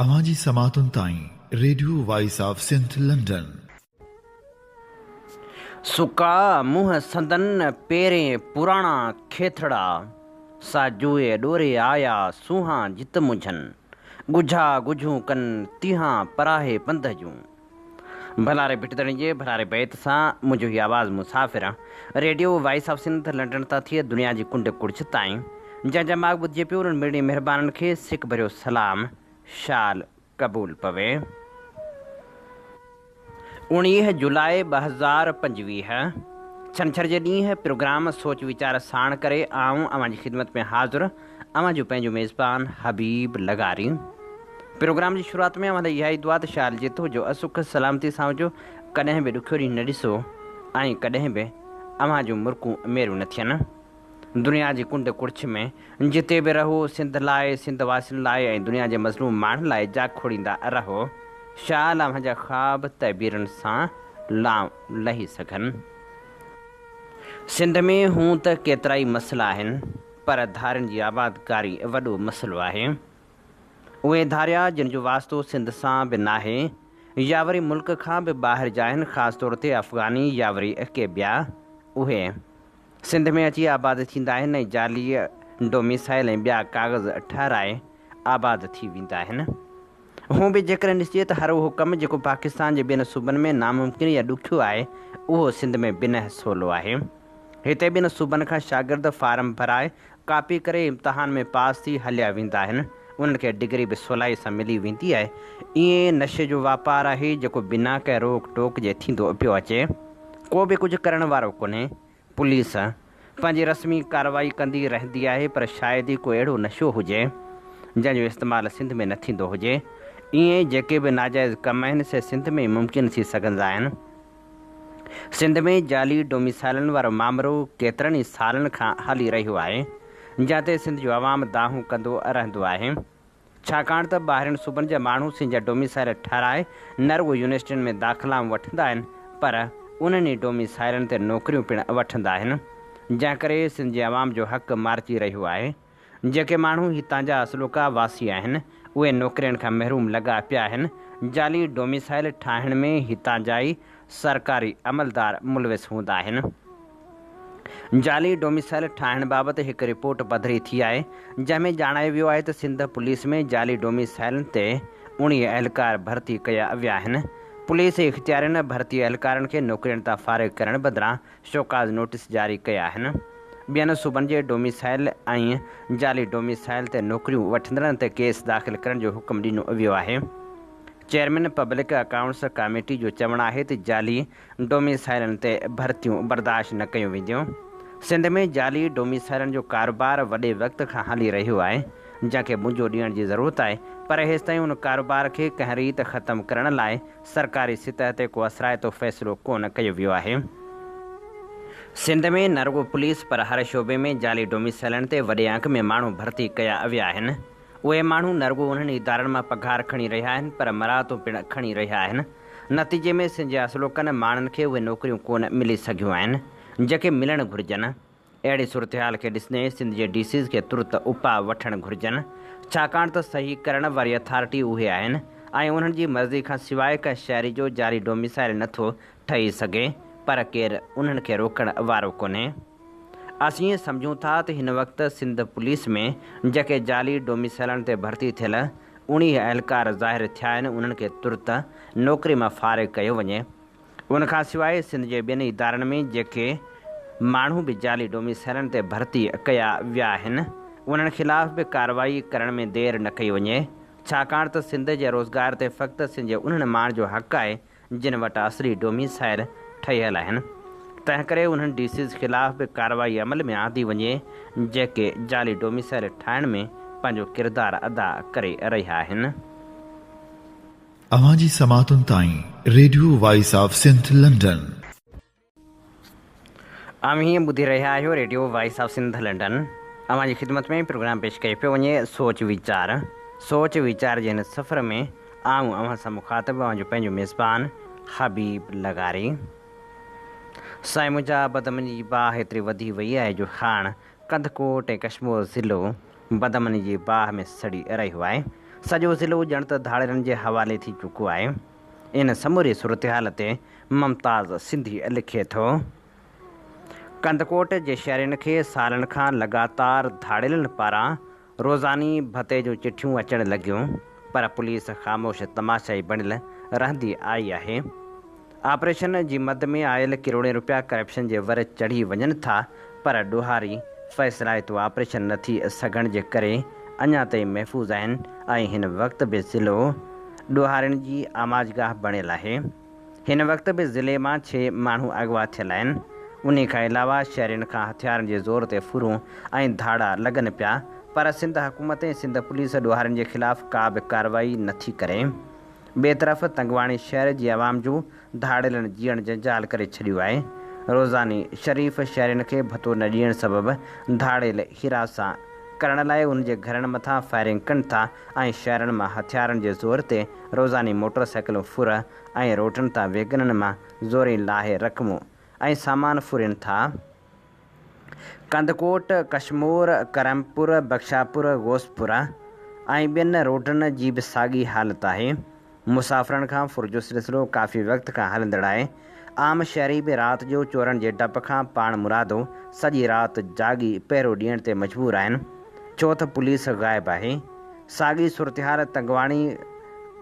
اوهان جي سماعتن تائين radio voice of Sindh London. سڪا منهن سندن پيرين پراڻا کيٿڙا، سا جوئي ڏوري آيا سونهان جت منجهن، ڳجها ڳجهون ڪن تيهان پراهي پنڌ جون. ڀلاري ڀٽ ڌڻي جي ڀلاري بيت سان منهنجو هي آواز مسافر radio voice of Sindh London تان ٿئي دنيا جي ڪنڊ ڪڙڇ تائين جنهن جا ماڳ ٻڌجي پيو انهن مڙني مهربانن کي سڪ ڀريو سلام شال قبول پوي. 19 جولاء 2025 ڇنڇر جي ڏينهن پروگرام سوچ ويچار ساڻ ڪري آئون اوهان جي خدمت ۾ حاضر اوهان جو پنهنجو ميزبان حبيب لغاري. پروگرام جي شروعات ۾ اوهان لاء اها ئي دعا ته شال جت هجو سک سلامتي سان هجو ڪڏهن به ڏکيو ڏينهن نه ڏسو ۽ ڪڏهن به اوهان جون مرڪون ميريون نه ٿين. دنيا جي ڪنڊ ڪڙڇ ۾ جتي به رهو سنڌ لاء، سنڌ واسين لاء ۽ دنيا جي مظلوم ماڻهن لاء جاکوڙيندا رهو. شال اوهان جا خواب تعبيرن سان لانء لهي سگهن. سنڌ ۾ هون ته ڪيترائي مسئلا آهن پر ڌارين جي آبادڪاري وڏو مسئلو آهي. اهي ڌاريا جن جو واسطو سنڌ سان به ناهي يا وري ملڪ کان به ٻاهر جا آهن خاص طور تي افغاني يا وري ڪي ٻيا اهي سنڌ ۾ اچي آباد ٿيندا آهن ۽ جعلي ڊوميسائل ۽ ٻيا ڪاغذ ٺهرائي آباد ٿي ويندا آهن. هون به جيڪڏهن ڏسجي ته هر اهو ڪم جيڪو پاڪستان جي ٻين صوبن ۾ ناممڪن يا ڏکيو آهي اهو سنڌ ۾ بنهه سولو آهي. هتي ٻين صوبن کان شاگرد فارم ڀرائي ڪاپي ڪري امتحان ۾ پاس ٿي هليا ويندا آهن انهن کي ڊگري به سولائي سان ملي ويندي آهي. ائين نشي جو واپار آهي جيڪو بنا ڪنهن روڪ ٽوڪ جي ٿيندو پيو اچي. ڪو به ڪجهه ڪرڻ وارو ڪونهي. پوليس پنهنجي رسمي ڪارروائي ڪندي رهندي آهي پر شايد ئي ڪو اهڙو نشو هجي جنهن جو استعمال سنڌ ۾ نه ٿيندو هجي. ائين ئي جيڪي به ناجائز ڪم آهن سي سنڌ ۾ ئي ممڪن ٿي سگهندا آهن. سنڌ ۾ جعلي ڊوميسائلن وارو مامرو ڪيترن ئي سالن کان هلي رهيو آهي جنهن تي سنڌ جو عوام دانهون ڪندو رهندو آهي. ڇاڪاڻ ته ٻاهرين صوبن جا ماڻهو سنڌ جا ڊوميسائل ٺهرائي نه رڳو يونيورسٽين ۾ داخلائون وٺندا آهن پر انهن ئي ڊوميسائلن تي نوڪريون پڻ وٺندا آهن جنهن ڪري سنڌ جي عوام جو حق مارجي رهيو آهي. جيڪي ماڻهو هتان جا اصلوڪا واسي آهن اهي نوڪرين کان محروم لڳا پيا آهن، جعلي ڊوميسائل ٺاهڻ ۾ هتان جا ئي سرڪاري عملدار ملوث هوندا آهن. جعلي ڊوميسائل ٺاهڻ بابت هڪ رپورٽ پڌري ٿي آهي، جنهن ۾ ڄاڻايو ويو آهي ته سنڌ پوليس ۾ جعلي ڊوميسائلن تي 19 اهلڪار ڀرتي ڪيا ويا آهن. پوليس اختيارين ڀرتي اهلڪارن کي نوڪرين تان فارغ ڪرڻ بدران شوڪاز نوٽيس جاري ڪيا آهن. ٻين صوبن جي ڊوميسائل ۽ جعلي ڊوميسائل تي نوڪريون وٺندڙن تي ڪيس داخل ڪرڻ جو حڪم ڏنو ويو آهي. چيئرمين پبلڪ اڪائونٽس ڪاميٽي جو چوڻ آهي ته جعلي ڊوميسائلن تي ڀرتيون برداشت نه ڪيون وينديون. سنڌ ۾ جعلي ڊوميسائلن جو ڪاروبار وڏي وقت کان هلي رهيو آهي، جنهن کي ٻنجو ڏيڻ جي ضرورت آهي، پر هيستائين ان ڪاروبار کي ڪنهن ريت ختم ڪرڻ لاء سرڪاري سطح تي ڪو اثرائتو فيصلو ڪونه ڪيو ويو آهي. سنڌ ۾ نه رڳو پوليس پر هر شعبي ۾ جعلي ڊوميسائلن تي وڏي انگ ۾ ماڻهو ڀرتي ڪيا ويا آهن. اهي ماڻهو نه رڳو انهن ادارن مان پگهار کڻي رهيا آهن پر مراعتون پڻ کڻي رهيا آهن. نتيجي ۾ سنڌ جي اصلوڪن ماڻهن کي اهي نوڪريون ڪونه ملي سگهيون آهن، جيڪي ملڻ گهرجن. اهڙي صورتحال کي ڏسندي سنڌ جي ڊي سيز کي ترت اپاء وٺڻ گهرجن، ڇاڪاڻ ته صحيح ڪرڻ واري اٿارٽي اهي آهن ۽ انهن جي مرضي کان سواء ڪنهن شهري جو جعلي ڊوميسائل نٿو ٺهي سگهي، پر ڪير انهن کي روڪڻ وارو ڪونهي. اسين سمجهون ٿا ته هن وقت سنڌ پوليس ۾ جيڪي جعلي ڊوميسائلن تي ڀرتي ٿيل 19 اهلڪار ظاهر ٿيا آهن انهن کي ترت نوڪري مان فارغ ڪيو وڃي. ان کان سواء سنڌ جي ٻين ادارن ۾ جيڪي ماڻهو به جعلي ڊوميسائلن تي ڀرتي ڪيا ويا آهن انهن خلاف به ڪارروائي ڪرڻ ۾ دير نه ڪئي وڃي ڇاڪاڻ ته سنڌ جي روزگار تي فقط سنڌ جي انهن ماڻهن جو حق آهي جن وٽ اصلي ڊوميسائل ٺهيل آهن، تنهنڪري انهن ڊي سيز خلاف به ڪارروائي عمل ۾ آندي وڃي، جيڪي جعلي ڊوميسائل ٺاهڻ ۾ پنهنجو ڪردار ادا ڪري رهيا آهن. اوهان جي سماعتن تائين radio voice of Sindh London. اوهين ٻڌي رهيا آهيو radio voice of Sindh London. اوهان جي خدمت ۾ پروگرام پيش ڪيو پيو وڃي سوچ ويچار. سوچ ويچار جي هن سفر ۾ آئون اوهان سان مخاطب اوهان جو پنهنجو ميزبان حبيب لغاري. سائين منهنجا بدامني جي باهه ايتري وڌي وئي آهي جو هاڻ ڪنڌڪوٽ ۽ ڪشمور ضلعو بدامني جي باهه ۾ سڙي رهيو آهي. سڄو ضلعو ڄڻ ته ڌاڙيلن جي حوالي ٿي چڪو آهي. ان سموري صورتحال تي ممتاز سنڌي لکي ٿو. ڪنڌڪوٽ جي شهرين کي سالن کان لڳاتار ڌاڙيلن پاران روزاني ڀتي جون چٺيون اچڻ لڳيون پر پوليس خاموش تماشائي بڻيل رهندي آئي آهي. آپريشن جي مد ۾ آيل ڪروڙين روپيا ڪرپشن جي ور چڙهي وڃن ٿا پر ڏوهاري فيصلائتو آپريشن نه ٿي سگهڻ جي ڪري اڃا تائين محفوظ آهن ۽ هن وقت به ضلعو ڏوهارين جي آماجگاهه بڻيل آهي. هن وقت به ضلعي مان ڇهه ماڻهو اغوا ٿيل آهن. انهي کان علاوه شهرين کان هٿيارن جي زور تي ڦرون ۽ ڌاڙا لڳن پيا پر سنڌ حڪومت ۽ سنڌ پوليس ڏوهارين جي خلاف ڪا به ڪارروائي نٿي ڪري. ٻئي طرف تنگواڻي شهر جي عوام جو ڌاڙيلن جيئڻ جنجال ڪري ڇڏيو آهي. روزاني شريف شهرين کي ڀتو نه ڏيڻ سبب ڌاڙيل هراسان ڪرڻ لاء انهن جي گهرن مٿان فائرنگ ڪن ٿا ۽ شهرن مان هٿيارن جي زور تي روزاني موٽر سائيڪلون ڦر ۽ روڊن تان ويگنن مان زورين لاهي رقمون ۽ سامان ڦرين ٿا. ڪنڌڪوٽ، ڪشمور، ڪرمپور، بخشاپور، غوثپور ۽ ٻين روڊن جي به ساڳي حالت آهي. مسافرن کان ڦر جو سلسلو ڪافي وقت کان هلندڙ آهي. عام شهري به رات جو چورن جي ڊپ کان پاڻ مرادو سڄي رات جاڳي پهرو ڏيڻ تي مجبور آهن. ڇو ته پوليس غائب آهي. ساڳي صورتحال تنگواڻي،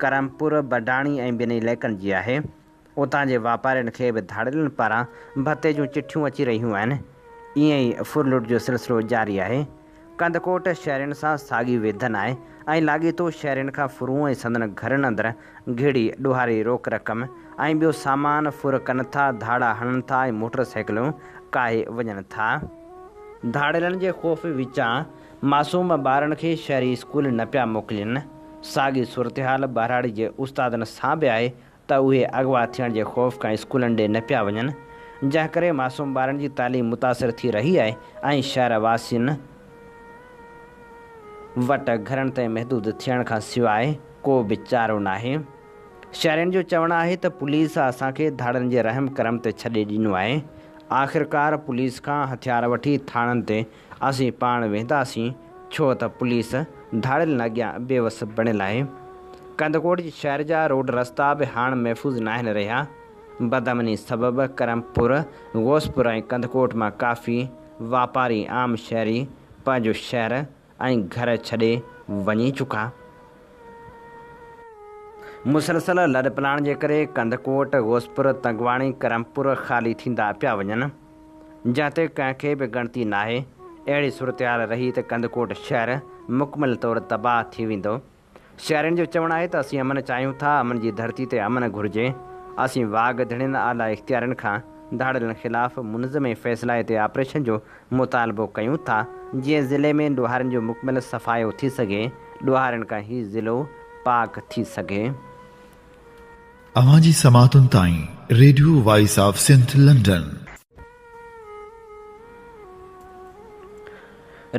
ڪرمپور، بڊاڻي ۽ ٻين علائقن جي آهي. اتان جي واپارين کي به ڌاڙيلن پاران ڀتي جون چٺيون اچي رهيون آهن. ائين ئي ڦرلٽ جو سلسلو جاري آهي. ڪنڌڪوٽ شهرين سان ساڳي ويڌن آهي ۽ لاڳيتو شهرين کان ڦرون ۽ سندن گهرن اندر گهڙي ڏوهاري روڪ رقم ۽ ٻيو سامان ڦر ڪن ٿا، ڌاڙا هڻن ٿا ۽ موٽر سائيڪلون ڪاهي وڃن ٿا. ڌاڙيلن جي خوف وچان معصوم ٻارن کي شهري اسڪول نه پيا موڪلين. ساڳي صورتحال ٻهراڙي جي استادن سان به آهي ته اهي اغوا ٿيڻ جي خوف کان اسڪولن ڏي نه پيا وڃن، جنهن ڪري معصوم ٻارن جي تعليم متاثر ٿي رهي آهي ۽ شهر واسين وٽ گهرن تائين محدود ٿيڻ کان سواء ڪو به چارو ناهي. شهرين جو چوڻ آهي ته پوليس اسان کي ڌاڙن جي رحم ڪرم تي ڇڏي ڏنو آهي، آخرڪار پوليس کان هٿيار وٺي ٿاڻن تي اسين پاڻ وينداسين، ڇو ته پوليس ڌاڙيلن اڳيان بيوس بڻيل آهي. ڪنڌڪوٽ شهر جا روڊ رستا به هاڻ محفوظ ناهن رهيا. بدامني سبب ڪرمپور، غوثپور ۽ ڪنڌڪوٽ مان ڪافي واپاري عام شهري پنهنجو شهر ۽ گهر ڇڏي وڃي چڪا. مسلسل لڏپلاڻ جي ڪري ڪنڌڪوٽ، غوثپور، تنگواڻي، ڪرمپور خالي ٿيندا پيا وڃن. جنهن تي ڪنهن کي به ڳڻتي ناهي. اهڙي صورتحال رهي ته ڪنڌڪوٽ شهر مڪمل طور تباهه ٿي ويندو. شهرين جو چوڻ آهي ته اسين امن چاهيون ٿا، امن جي ڌرتي تي امن گهرجي. اسين واڳ ڌڻين اعليٰ اختيارين کان ڌاڙيلن خلاف منظم ۽ فيصلائتي آپريشن جو مطالبو ڪيون ٿا، جيئن ضلعي ۾ ڏوهارين جو مڪمل صفايو ٿي سگهي، ڏوهارين کان هي ضلعو پاڪ ٿي سگهي. اوهان جي سماعتن تائين radio voice of Sindh London.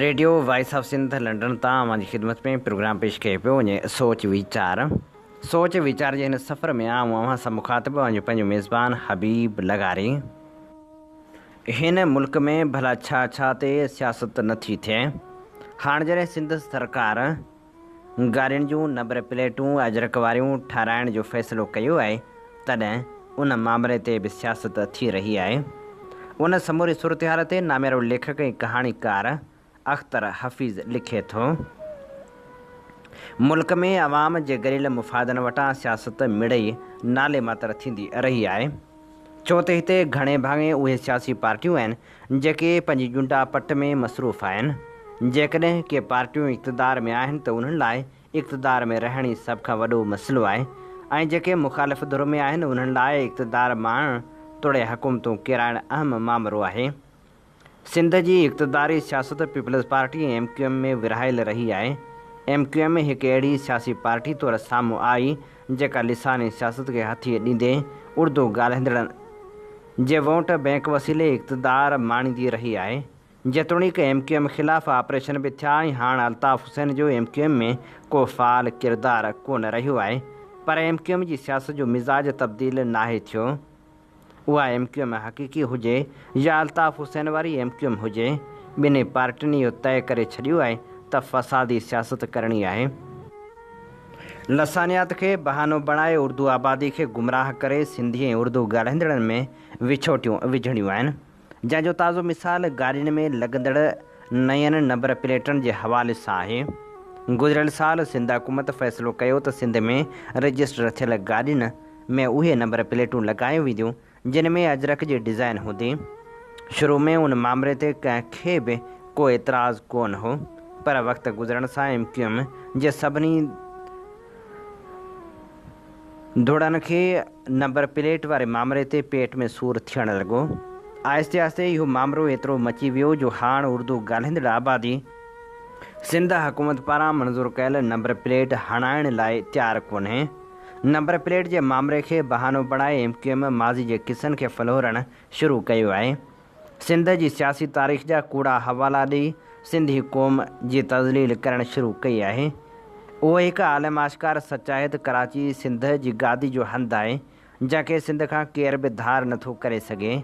Radio voice of Sindh London تان اوهان جي خدمت ۾ پروگرام پيش ڪيو پيو وڃي سوچ ويچار سوچ ويچار جي هن سفر ۾ آئون اوهان سان مخاطب اوهان جو پنهنجو ميزبان حبيب لغاري. هن ملڪ ۾ ڀلا ڇا ڇا تي سياست نه ٿي ٿئي هاڻ جڏهن سنڌ سرڪار گاڏين جون نمبر پليٽون اجرڪ واريون ٺاهرائڻ جو فيصلو ڪيو آهي تڏهن ان مامري تي به سياست ٿي رهي آهي. ان سموري صورتحال تي ناميارو ليکڪ ۽ ڪهاڻيڪار اختر حفيظ لکي ٿو. ملڪ ۾ عوام جي گڏيل مفادن وٽان سياست مڙئي نالي ماتر ٿيندي رهي آهي. ڇو ته هتي گهڻي ڀاڱي اهي سياسي پارٽيون آهن، جيڪي پنهنجي ڄنڊا پٽ ۾ مصروف آهن. جيڪڏهن ڪي پارٽيون اقتدار ۾ آهن ته انهن لاء اقتدار ۾ رهڻ ئي سڀ کان وڏو مسئلو آهي ۽ جيڪي مخالف ڌر ۾ آهن انهن لاء اقتدار ماڻڻ توڙي حڪومتون ڪيرائڻ اهم مامرو آهي. سنڌ جي اقتداري سياست peoples party ۽ M Q M ۾ ورهايل رهي آهي. ايم ڪيو ايم هڪ اهڙي سياسي پارٽي طور سامهون آئي جيڪا لساني سياست کي هٿي ڏيندي اردو ڳالهائيندڙن جي ووٽ بئنڪ وسيلي اقتدار ماڻيندي رهي آهي. جيتوڻيڪ ايم ڪيو ايم خلاف آپريشن به ٿيا ۽ هاڻ الطاف حسين جو ايم ڪيو ايم ۾ ڪو فعال ڪردار ڪونه رهيو آهي پر ايم ڪيو ايم جي سياست جو مزاج تبديل ناهي ٿيو. اها ايم ڪيو ايم حقيقي هجي يا الطاف حسين واري ايم ڪيو ايم هجي، ٻنهي پارٽين اهو طئي ڪري ڇڏيو آهي ته فسادي سياست ڪرڻي آهي. لسانيات کي بهانو بڻائي اردو آبادي کي گمراهه ڪري سنڌي ۽ اردو ڳالهائيندڙن ۾ وڇوٽيون وجهڻيون آهن، جنهن جو تازو مثال گاڏين ۾ لڳندڙ نين نمبر پليٽن جي حوالي سان آهي. گذريل سال سنڌ حڪومت فيصلو ڪيو ته سنڌ ۾ رجسٽر ٿيل گاڏين ۾ اهي نمبر پليٽون لڳايون وينديون جن ۾ اجرڪ جي ڊزائين هوندي. شروع ۾ ان مامري تي ڪنهن کي به ڪو اعتراض ڪونه هو، پر وقت گذرڻ سان ايم ڪيو ايم جي سڀني ڌڙن کي نمبر پليٽ واري مامري تي پيٽ ۾ سور ٿيڻ لڳو. آهستي آهستي اهو مامرو ايترو مچي ويو جو هاڻ اردو ڳالهائيندڙ آبادي سنڌ حڪومت پاران منظور ڪيل نمبر پليٽ هڻائڻ لاء تيار ڪونهي. نمبر پليٽ جي مامري کي بهانو بڻائي ايم ڪيو ايم ماضي جي قصن کي ڦلهورڻ شروع ڪيو آهي. سنڌ جي سياسي تاريخ جا ڪوڙا حوالا ڏئي سنڌي قوم جي تذليل ڪرڻ شروع ڪئي آهي. اهو هڪ عالم آشڪار سچ آهي ته ڪراچي سنڌ جي گادي جو هنڌ آهي جنهن کي سنڌ کان ڪير به ڌار نه ٿو ڪري سگهي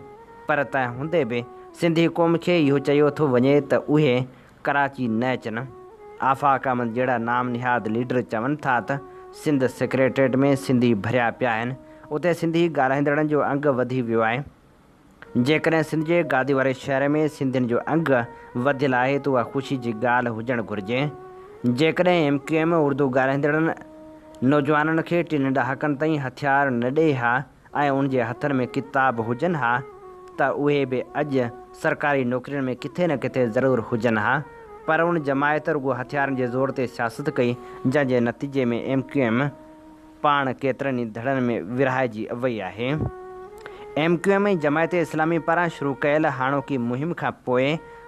پر تنهن هوندي به سنڌي قوم کي اهو چيو ٿو وڃي ته اهي ڪراچي نه اچن. آفاق احمد جهڙا نام نهاد ليڊر چون ٿا ته سنڌ سيڪريٽريٽ ۾ سنڌي ڀريا پيا آهن، اتي سنڌي ڳالهائيندڙن جو انگ وڌي ويو آهي. جيڪڏهن سنڌ جي گادي واري شهر ۾ سنڌين جو انگ وڌيل آهي ته اها خوشي جي ڳالهه هجڻ گهرجي. جيڪڏهن ايم ڪيو ايم اردو ڳالهائيندڙن نوجوانن کي ٽن ڏهاڪن تائين هٿيار نه ڏئي ها ۽ ان جي هٿن ۾ ڪتاب هجن ها ته اهي به اڄ سرڪاري نوڪرين ۾ ڪٿي نه ڪٿي ضرور هجن ها پر ان جماعت رڳو هٿيارن جي زور تي سياست ڪئي جنهن جي نتيجي ۾ ايم ڪيو ايم پاڻ ڪيترن ئي ڌڙن ۾ ورهائجي وئي آهي. M Q M ۽ Jamaat Islami پاران شروع ڪيل هاڻوڪي مهم کان پوء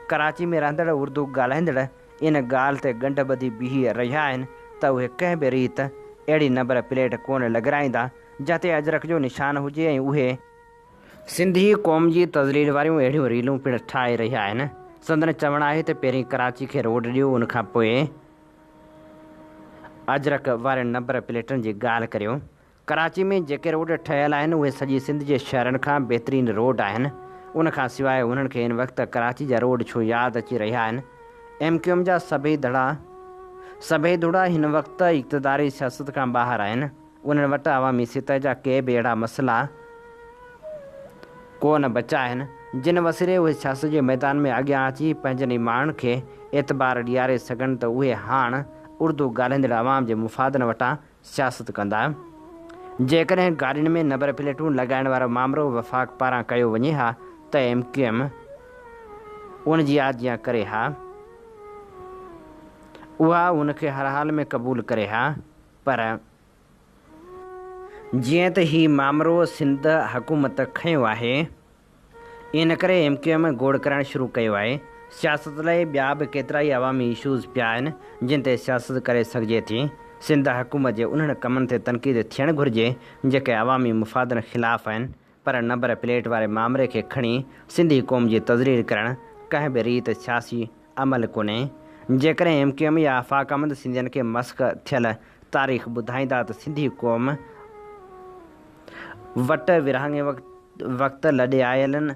ڪراچي ۾ رهندڙ اردو ڳالهائيندڙ ان ڳالهه تي ڳنڍ ٻڌي بيهي رهيا آهن ته اهي ڪنهن به ريت اهڙي نمبر پليٽ ڪونه لڳرائيندا جنهن تي اجرڪ جو نشان هجي ۽ اهي سنڌي قوم جي تذليل واريون اهڙيون ريلون پڻ ٺاهي رهيا آهن. سندن چوڻ آهي ته پهرين ڪراچي کي روڊ ڏيو ان کان پوء اجرڪ وارين نمبر پليٽن جي ڳالهه ڪريو. ڪراچي ۾ جيڪي روڊ ٺهيل آهن اهي سڄي سنڌ جي شهرن کان بهترين روڊ آهن. ان کان سواء انهن کي هن وقت ڪراچي جا روڊ ڇو ياد اچي رهيا آهن. ايم ڪيو ايم جا سڀئي ڌڙا سڀئي ڌڙا هن وقت اقتداري سياست کان ٻاهر آهن. انهن وٽ عوامي سطح جا ڪي به اهڙا مسئلا ڪو نه بچا آهن، جن وسيلي اهي سياست جي ميدان ۾ اڳيان اچي پنهنجن ئي ماڻهن کي اعتبار ڏياري سگهن ته اهي هاڻ اردو ڳالهائيندڙ عوام جي مفادن وٽان سياست ڪندا. جيڪڏهن گاڏين ۾ نمبر پليٽون لڳائڻ وارو مامرو وفاق پاران ڪيو وڃي ها ته ايم ڪيو ايم ان جي آجيان ڪري ها، اها ان کي هر حال ۾ قبول ڪري ها. پر جيئن ته هي مامرو سنڌ حڪومت کنيو آهي، ان ڪري ايم ڪيو ايم گوڙ ڪرڻ شروع ڪيو آهي. سياست لاء ٻيا به ڪيترائي عوامي اشوز پيا آهن، جن تي سياست ڪري سگهجي ٿي. سنڌ حڪومت جي انهن ڪمن تي تنقيد ٿيڻ گهرجي، جيڪي عوامي مفادن خلاف آهن، پر نمبر پليٽ واري مامري کي کڻي سنڌي قوم جي تذليل ڪرڻ ڪنهن به ريت سياسي عمل ڪونهي. جيڪڏهن ايم ڪيو ايم يا آفاق احمد سنڌين کي مسخ ٿيل تاريخ ٻڌائيندا ته سنڌي قوم وٽ ورهاڱي وقت لڏي آيلن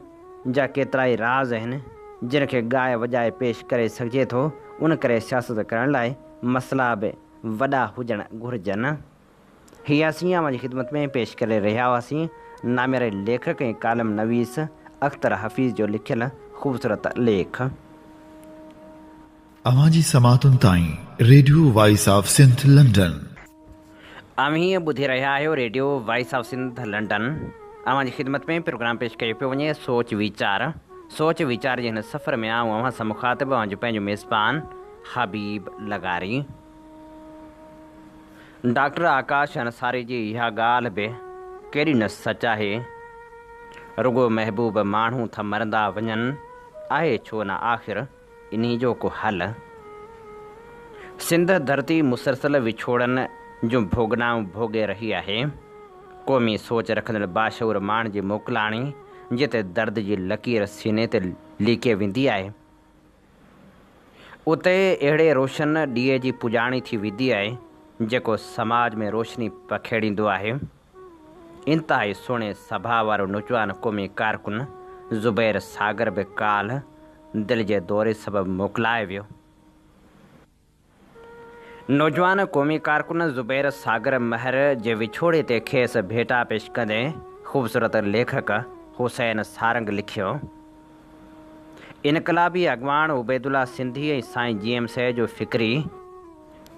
جا ڪيترائي راز آهن، جن کي ڳائي وڄائي پيش ڪري سگهجي ٿو، ان ڪري سياست ڪرڻ لاء مسئلا به وڏا هجڻ گهرجن. هي اسين اوهان جي خدمت ۾ پيش ڪري رهيا هئاسين نامياري ليکڪ ۽ ڪالم نويس اختر حفيظ جو لکيل خوبصورت ليک. اوهان جي سماعتن تائين radio voice of Sindh London. اوهين ٻڌي رهيا آهيو radio voice of Sindh London. اوهان جي خدمت ۾ پروگرام پيش ڪيو پيو وڃي سوچ ويچار. سوچ ويچار جي هن سفر ۾ آئون اوهان سان مخاطب اوهان جو پنهنجو ميزبان حبيب لغاري. ڊاڪٽر آڪاش انصاري جي اها ڳالهه به ڪيڏي نه سچ آهي. رڳو محبوب ماڻهو ٿا مرندا وڃن، آهي ڇو نه آخر انهي جو ڪو حل؟ سنڌ ڌرتي مسلسل وڇوڙن جون ڀوڳنائون ڀوڳي رهي آهي. قومي سوچ رکندڙ باشعور ماڻهن جي موڪلاڻي جتي درد جي لڪير سيني تي ليڪي ويندي آهي، اتي اهڙي روشن ڏيئي جي پڄاڻي ٿي ويندي آهي، جيڪو سماج ۾ روشني پکيڙيندو آهي. انتهائي سهڻي سڀاء وارو نوجوان قومي ڪارڪن زبير ساگر به ڪالهه دل جي دوري سبب موڪلائي ويو. نوجوان قومي ڪارڪن زبير ساگر مهر جي وڇوڙي تي کيس ڀيٽا پيش ڪندي خوبصورت ليکڪ حسين سارنگ لکيو، انقلابي اڳواڻ عبيدالله سنڌي ۽ سائين جي ايم سيد جو فڪري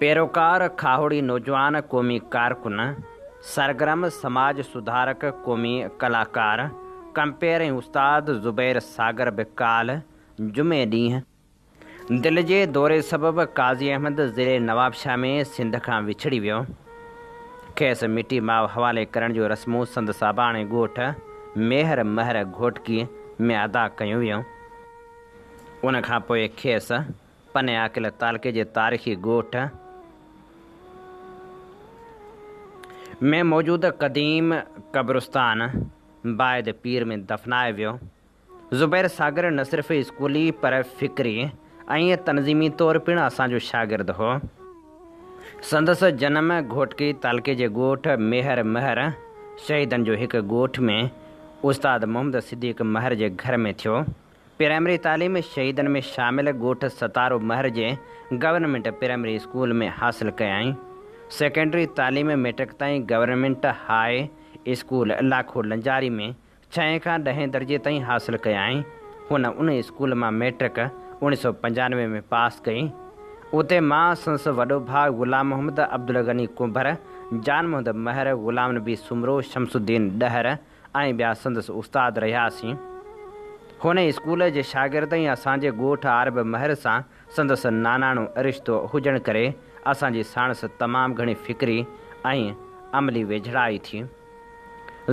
پيروڪار کاهوڙي نوجوان قومي ڪارڪن، سرگرم سماج سڌارڪ قومي ڪلاڪار، ڪمپيئر ۽ استاد زبير ساگر به ڪالهه جمعي ڏينهن، دل جي دوري سبب قاضي احمد ضلعي نوابشاهه ۾ سنڌ کان وڇڙي ويو. کيس مٽي ماء حوالي ڪرڻ جو رسمون سندس اباڻي ڳوٺ ميهر مهر گهوٽڪي ۾ ادا ڪيون ويون. ان کان پوء کيس پني عاقل تعلقي جي تاريخي ڳوٺ ۾ موجود قديم قبرستان بايد پير ۾ دفنايو ويو. زبير ساگر نه صرف اسڪولي پر فڪري ۽ تنظيمي طور پڻ اسان جو شاگرد هو. سندس جنم گهوٽڪي تعلقي جي ڳوٺ ميهر مهر، شهيدن جو هڪ ڳوٺ، ۾ استاد محمد صديق مهر جي گهر ۾ ٿيو. پرائمري تعليم شهيدن ۾ شامل ڳوٺ ستارو مهر جي گورنمينٽ پرائمري اسڪول ۾ حاصل ڪيائين. سيڪنڊري تعليم مئٽرڪ تائين government high school Lakho Lanjari ۾ ڇهين کان ڏهين درجي تائين حاصل ڪيائين. هن ان اسڪول مان مئٽرڪ اوڻيهه سؤ 95 ۾ پاس ڪئي. اتي مان، سندس وڏو ڀاء غلام محمد عبدالغني ڪنڀر، جان محمد مهر، غلام نبي سومرو، شمس الدين ڏهر ۽ ٻيا سندس استاد رهياسين. هن اسڪول جي شاگرد ۽ اسان جي ڳوٺ عارب مهر سان سندس ناناڻو رشتو هجڻ ڪري اسان جي ساڻس تمام گهڻي فڪري ۽ عملي ويجهڙائي ٿي.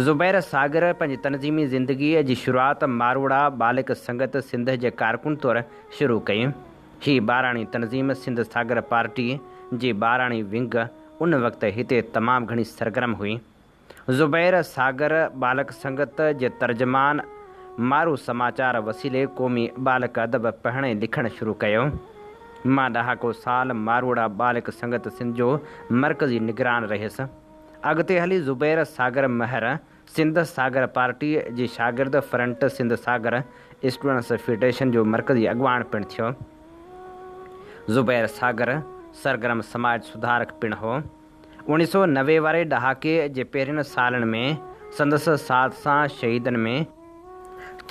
زبير ساگر پنهنجي تنظيمي زندگيء جي شروعات ماروئڙا ٻالڪ سنگت سنڌ جي ڪارڪن طور شروع ڪئي. هي ٻاراڻي تنظيم سنڌ ساگر پارٽي جي ٻاراڻي ونگ ان وقت هتي تمام گهڻي سرگرم هئي. زبير ساگر ٻالڪ سنگت جي ترجمان مارو سماچار وسيلي قومي ٻالڪ ادب پڙهڻ ۽ لکڻ شروع ڪيو. مان ڏهاڪو سال ماروئڙا ٻالڪ سنگت سنڌ جو مرڪزي نگران رهيس. اڳتي هلي زبير ساگر مهر سنڌ ساگر پارٽي جي شاگرد فرنٽ سنڌ ساگر اسٽوڊنٽس فيڊريشن جو مرڪزي اڳواڻ پڻ ٿيو. زبير ساگر سرگرم سماج سڌارڪ پڻ هو. 1990 واري ڏهاڪي جي پهرين سالن ۾ سندس ساٿ سان شهيدن ۾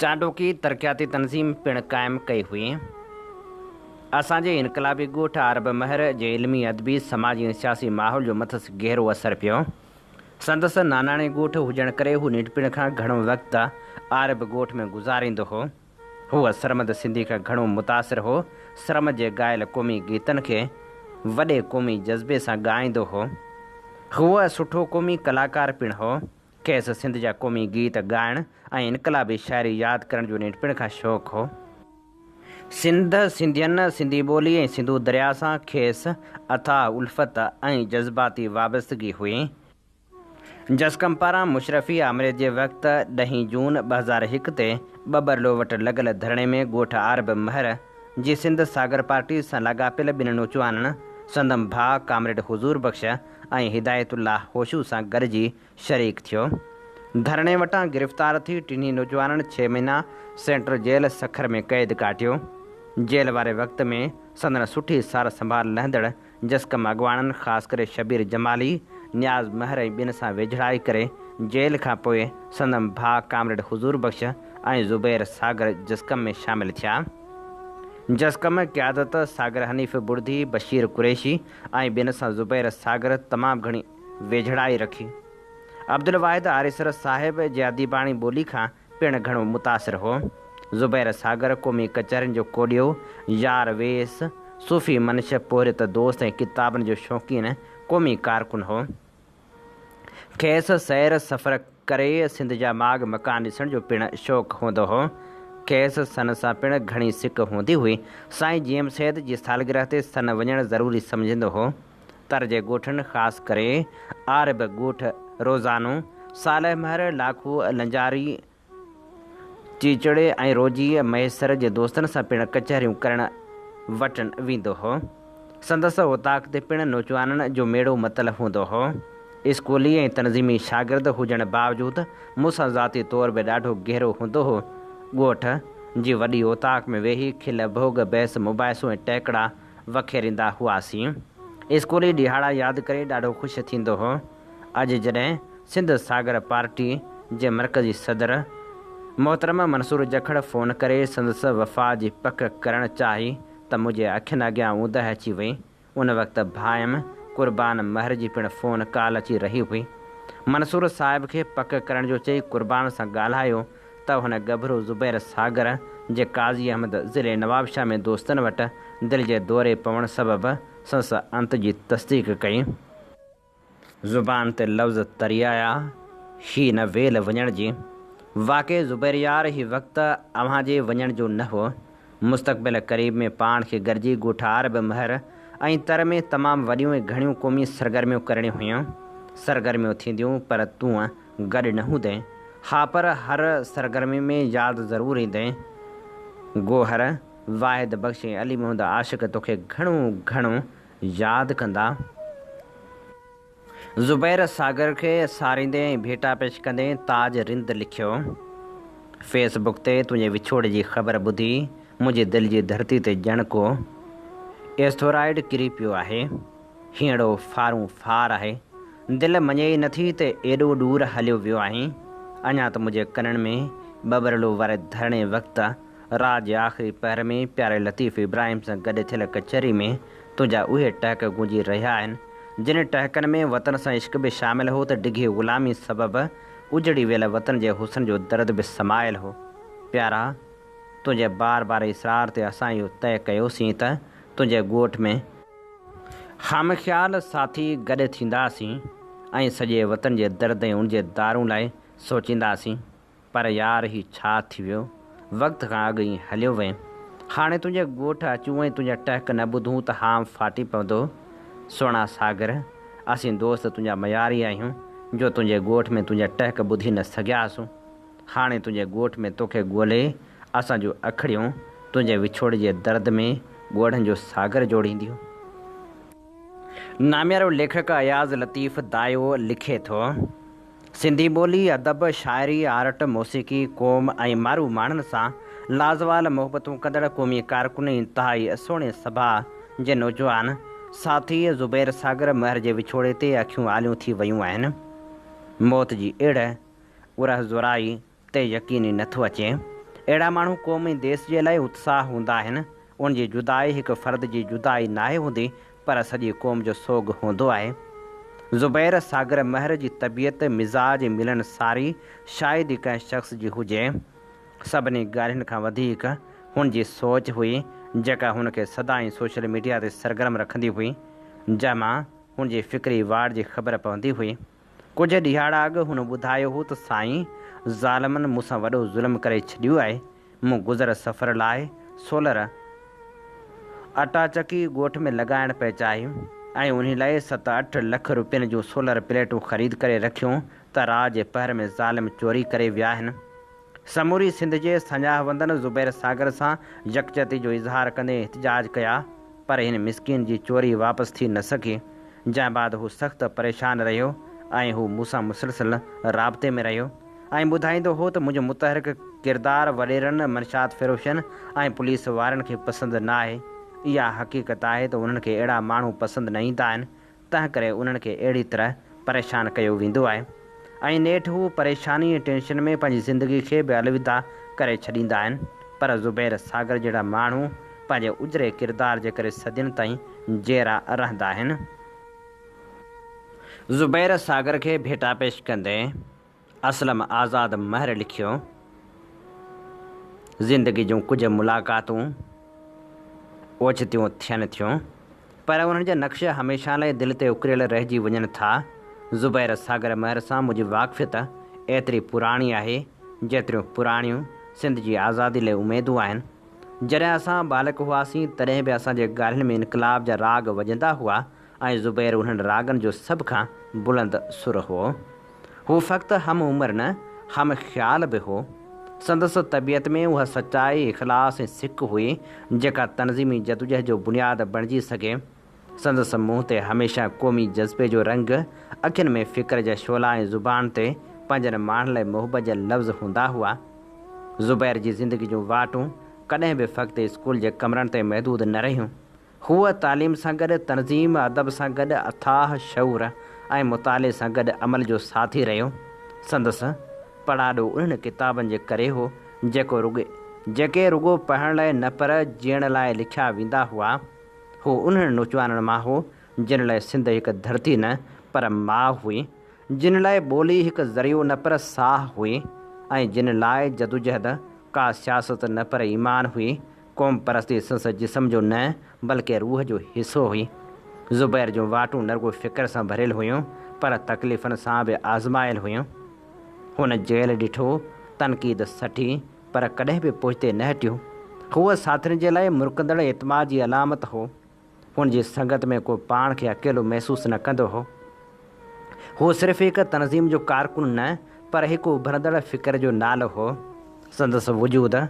چانڊوڪي ترقياتي تنظيم پڻ قائم ڪئي هئي. اسان جي انقلابي ڳوٺ عارب مهر جي علمي، ادبي، سماجي ۽ سياسي ماحول جو مٿس گهرو اثر پيو. سندس ناناڻي ڳوٺ هجڻ ڪري هو ننڍپڻ کان گهڻو وقت عارب ڳوٺ ۾ گذاريندو هو. هو سرمد سنڌي کان گهڻو متاثر هو. سرمد جي ڳايل قومي گيتن کي وڏي قومي جذبي سان ڳائيندو هو. هو سٺو قومي ڪلاڪار پڻ هو. کيس سنڌ جا قومي گيت ڳائڻ ۽ انقلابي شاعري ياد ڪرڻ جو ننڍپڻ کان شوق هو. سنڌ، سنڌين، سنڌي ٻولي ۽ سنڌو درياء سان کيس اٿاهه الفت ۽ جذباتي وابستگي هئي. جسقم پاران مشرفي آمريت جي وقت ڏهين جون 2001 تي ٻٻرلو وٽ لڳل ڌرڻي ۾ ڳوٺ عارب مهر جي سنڌ ساگر پارٽي سان لاڳاپيل ٻن نوجوانن سندم ڀاء ڪامريڊ حضور بخش ۽ هدايت الله هوشو سان گڏجي شريڪ ٿيو. ڌرڻي وٽان گرفتار ٿي ٽنهي نوجوانن ڇهه مهينا سينٽرل جيل سکر ۾ قيد ڪاٽيو. جيل واري وقت ۾ سندن سٺي سار سنڀال لهندڙ جسقم اڳواڻن خاص ڪري شبير جمالي، نياز مهر ۽ ٻين سان ويجهڙائي ڪري جيل کان پوء سندن ڀاء ڪامريڊ حضور بخش ۽ زبير ساگر جسقم ۾ شامل ٿيا. جسقم قيادت ساگر حنيف بڙدي، بشير قريشي ۽ ٻين سان زبير ساگر تمام گهڻي ويجهڙائي رکي. عبدالواحد آريسر صاحب جي اديباڻي ٻولي کان پڻ گهڻو متاثر هو. زبير ساگر قومي ڪچهرين جو ڪوڏيو، يار ويس، صوفي منش، پورهيت دوست ۽ ڪتابن جو شوقين قومي ڪارڪن هو. کيس سير سفر ڪري سنڌ جا ماڳ مڪان ڏسڻ جو پڻ شوق هوندو هو. کيس سن سان پڻ گهڻي سڪ هوندي هئي. سائين جي ايم سيد جي سالگرهه تي سن وڃڻ ضروري سمجهندو هو. تر جي ڳوٺن خاص ڪري عارب ڳوٺ روزانو صالح مهر، لاکو لنجاري، چيچڙي ۽ روجي مهيسر جي دوستن سان پڻ ڪچهريون ڪرڻ وٽن ويندو هو. سندس اوطاق تي پڻ نوجوانن جو ميڙو متل هوندو هو. اسڪولي ۽ تنظيمي شاگرد هجڻ باوجود مون سان ذاتي طور به ڏاڍو گهرو هوندو هو. ڳوٺ جي وڏي اوطاق ۾ ويهي کل ڀوڳ، بحث مباحثو ۽ ٽهڪڙا وکيريندا هئاسين. اسڪولي ڏهاڙا ياد ڪري ڏاڍو خوش ٿيندو هو. اڄ جڏهن سنڌ ساگر پارٽي جي مرڪزي صدر محترم منصور جکڙ فون ڪري سندس وفا جي پڪ ڪرڻ چاهي ته منهنجي اکين اڳيان اوندهه اچي وئي. ان وقت ڀائم قربان مهر جي پڻ فون ڪال اچي رهي هئي. منصور صاحب کي پڪ ڪرڻ جو چئي قربان سان ڳالهايو ته هن ڳڀرو زبير ساگر جي قاضي احمد ضلعي نوابشاهه ۾ دوستن وٽ دل جي دوري پوڻ سبب سندس انت جي تصديق ڪئي. زبان تي لفظ تري آيا، هي نه ويل وڃڻ جي. واقعي زبير يار هي وقت اوهان جي وڃڻ جو نه هو. مستقبل قريب ۾ پاڻ کي گڏجي ڳوٺ عارب مهر ۽ تر ۾ تمام وڏيون ۽ گهڻيون قومي سرگرميون ڪرڻيون هيون. سرگرميون ٿينديون پر تون گڏ نه هوندين. ها پر هر سرگرمي ۾ ياد ضرور ايندين. گوهر، واحد بخش ۽ علي محمد عاشق توکي گهڻو گهڻو ياد ڪندا. زبير ساگر کي ساريندي ۽ ڀيٽا پيش ڪندي تاج رند لکيو، فيس بڪ تي تنهنجي وڇوڙي جي خبر ٻڌي منهنجي دل جي ڌرتي تي ڄڻ ڪو ايسٿورائيڊ ڪري پيو آهي. هينئڙو ڦارون ڦار آهي. دل مڃي ئي نٿي ته ايڏو ڏور هليو ويو آهين. اڃا ته منهنجي ڪنن ۾ ٻٻرلو واري ڌرڻي وقت رات جي آخري پهر ۾ پياري لطيف ابراهيم سان گڏ ٿيل ڪچهري ۾ تنهنجا اهي ٽهڪ گونجي رهيا آهن، جن ٽهڪن ۾ وطن سان عشق به شامل هو ته ڊگهي غلامي سبب اجڙي ويل وطن جي حسن جو درد به سمايل هو. پيارا! تنهنجي بار بار اصرار تي اسان اهو طئي ڪيوسين ته تنهنجي ڳوٺ ۾. هم خيال ساٿي گڏ ٿينداسين ۽ سڄي وطن جي درد ۽ ان جي دارون لاء سوچينداسين. پر يار هي ڇا ٿي ويو، وقت کان اڳ ئي هليو وئين. هاڻي تنهنجي ڳوٺ اچون ۽ تنهنجا ٽهڪ نه ٻڌون ته هانء ڦاٽي پوندو. سهڻا ساگر، اسين دوست تنهنجا مياري آهيون جو تنهنجي ڳوٺ ۾ تنهنجا ٽهڪ ٻڌي نه سگهياسون. هاڻي تنهنجي ڳوٺ ۾ توکي ڳولي اسان جون اکڙيون تنهنجي وڇوڙي جي درد ۾ ڳوڙهن جو ساگر جوڙينديون. ناميارو ليکڪ اياز لطيف دايو لکي ٿو. سنڌي ٻولي، ادب، شاعري، آرٽ، موسيقي، قوم ۽ مارو ماڻهن سان لازوال محبتون ڪندڙ قومي ڪارڪن ۽ انتهائي سهڻي سڀاء جي نوجوان ساٿي زبير ساگر مهر جي وڇوڙي تي اکيون آليون ٿي ويون آهن. موت جي اهڙ ارهه زورائي تي يقين ئي نٿو اچي. اهڙا ماڻهو قوم ۽ ديس جي لاء اتساهه هوندا آهن. ان جي جدائي هڪ فرد جي جدائي ناهي هوندي پر سڄي قوم جو سوڳ هوندو آهي. زبير ساگر مهر جي طبيعت، مزاج ۽ ملنساري شايد ئي ڪنهن شخص جي هجي. سڀني ڳالهين کان وڌيڪ هن جي سوچ هئي جيڪا هن کي سدائين سوشل ميڊيا تي سرگرم رکندي هئي جنهن مان هن جي فڪري واڙ جي خبر پوندي هئي. ڪجهه ڏهاڙا اڳ هن ٻڌايو هو ته سائين ظالمن مون سان وڏو ظلم ڪري ڇڏيو آهي، مون گذر سفر لاء سولر اٽا چڪي ڳوٺ ۾ لڳائڻ پئي چاهي ۽ انهي لاء ست اٺ لک روپين جون سولر پليٽون خريد ڪري رکيون ته رات جي پهر ۾ ظالم چوري ڪري ويا آهن. سموري سنڌ جي ساڃاهه وندن زبير ساگر سان يڪجهتي جو اظهار ڪندي احتجاج ڪيا پر هن مسڪين جي چوري واپس ٿي نه سگهي جنهن بعد هو سخت پريشان رهيو ۽ هو مون سان مسلسل رابطي ۾ رهيو ۽ ٻڌائيندو هو ته منهنجو متحرڪ ڪردار وڏيرن، منشيات فروشن ۽ پوليس وارن کي پسند نه آهي. اها حقيقت آهي ته انهن کي اهڙا ماڻهو پسند نه ايندا آهن تنهن ڪري انهن کي اهڙي طرح پريشان ڪيو ويندو آهي ۽ نيٺ هو پريشاني ۽ ٽينشن ۾ پنهنجي زندگي کي به الوداع ڪري ڇڏيندا آهن پر زبير ساگر جهڙا ماڻهو پنهنجي اجري ڪردار جي ڪري صدين تائين جيئرا رهندا آهن. زبير ساگر کي ڀيٽا پيش ڪندي اسلم آزاد مهر لکيو، زندگي جون ڪجهه ملاقاتون اوچتيون ٿين ٿيون، پر انهن جا نقش هميشه لاء دل تي اڪريل رهجي وڃن ٿا. زبير ساگر مهر سان منهنجي واقفيت ايتري پراڻي آهي، جيتريون پراڻيون سنڌ جي آزادي لاء اميدون آهن. جڏهن اسان ٻالڪ هئاسين، تڏهن به اسان جي ڳالهين ۾ انقلاب جا راڳ وڄندا هئا ۽ زبير انهن راڳن جو سڀ کان بلند سر هو. هو فقط هم عمر نه، هم خيال به هو. سندس طبيعت ۾ اها سچائي، اخلاص ۽ سڪ هئي، جيڪا تنظيمي جدوجهد جو بنياد بڻجي سگهي. سندس منهن تي هميشه قومي جذبي جو رنگ، اکين ۾ فڪر جا شعلا ۽ زبان تي پنهنجن ماڻهن لاء محبت جا لفظ هوندا هئا. زبير جي زندگي جون واٽون ڪڏهن به فقط اسڪول جي ڪمرن تائين محدود نه رهيون. هو تعليم سان گڏ تنظيم، ادب سان گڏ اٿاهه شعور ۽ مطالعي سان گڏ عمل جو ساٿي رهيو. سندس پڙاڏو انهن ڪتابن جي ڪري هو، جيڪو رڳي جيڪي رڳو پڙهڻ لاء نه پر جيئڻ لاء لکيا ويندا هئا. هو انهن نوجوانن مان هو، جن لاء سنڌ هڪ ڌرتي نه پر ماء هئي، جن لاء ٻولي هڪ ذريعو نه پر ساهه هئي ۽ جن لاء جدوجهد ڪا سياست نه پر ايمان هئي. قومپرستي سندس جسم جو نه بلڪه روح جو حصو هئي. زبير جون واٽون نه رڳو فڪر سان ڀريل هيون پر تڪليفن سان به آزمايل هيون. هن جيل ڏٺو، تنقيد سٺي پر ڪڏهن به پوئتي نه هٽيو. هو ساٿين جي لاء مرڪندڙ اعتماد جي علامت هو. هن جي سنگت ۾ ڪو پاڻ کي اڪيلو محسوس نه ڪندو هو. هو صرف هڪ تنظيم جو ڪارڪن نه پر هڪ اڀرندڙ فڪر جو نالو هو. سندس وجود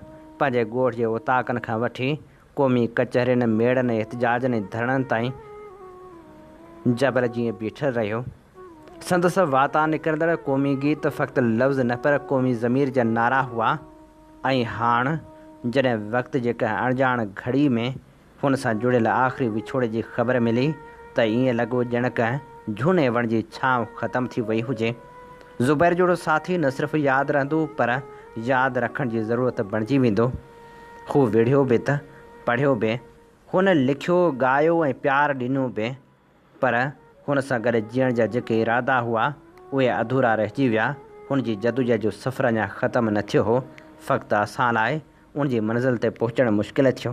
پنهنجي ڳوٺ جي اوطاقن کان وٺي قومي ڪچهرين، ميڙن، احتجاجن ۽ ڌرڻن تائين جبل جيئن بيٺل رهيو. سندس واتان نڪرندڙ قومي گيت فقط لفظ نه پر قومي ضمير جا نعرا هئا ۽ هاڻ جڏهن وقت جي ڪنهن اڻڄاڻ گهڙي ۾ هن سان جڙيل آخري وڇوڙي جي خبر ملي ته ائين لڳو ڄڻ ڪنهن جهوني وڻ جي ڇانو ختم ٿي وئي هجي. زبير جهڙو ساٿي نه صرف ياد رهندو پر ياد رکڻ جي ضرورت بڻجي ويندو. هو وڙهيو به ته پڙهيو به. هن لکيو، ڳايو ۽ پيار ڏنو به. پر هن سان گڏ جيئڻ جا جيڪي ارادا هئا، اهي اڌورا رهجي ويا. هن جي جدوجهد جو سفر اڃا ختم نه ٿيو هو. فقط اسان لاء ان جي منزل تي پهچڻ مشڪل ٿيو.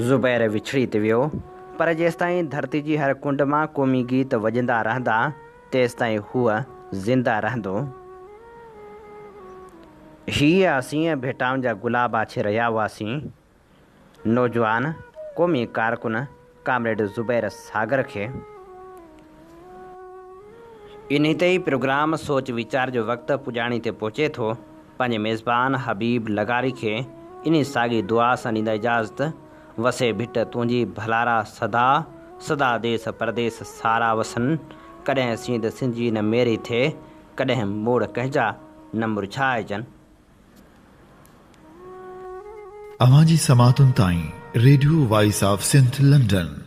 زبير وڇڙي ته ويو، پر جيستائين ڌرتي جي هر ڪنڊ مان قومي گيت وڄندا رهندا، تيستائين هو زنده رهندو. هيء اسين ڀيٽائن جا گلاب آڇي رهيا هئاسين. نوجوان قومي ڪارڪن ڪامريڊ زبير ساگر کي. انهي تي ئي پروگرام سوچ ويچار جو وقت پڄاڻي تي پهچي ٿو. پنهنجي ميزبان حبيب لغاري کي انهي ساڳي دعا سان ڏيندا اجازت، وسي ڀٽ تنهنجي ڀلارا سدا، سدا ديس پرديس سارا وسن، ڪڏهن سينڌ سنجي نه ميري ٿئي، ڪڏهن موڙ ڪنهن جا نه مرجهائجن. اوهان جي سماعتن تائين radio voice of Sindh London.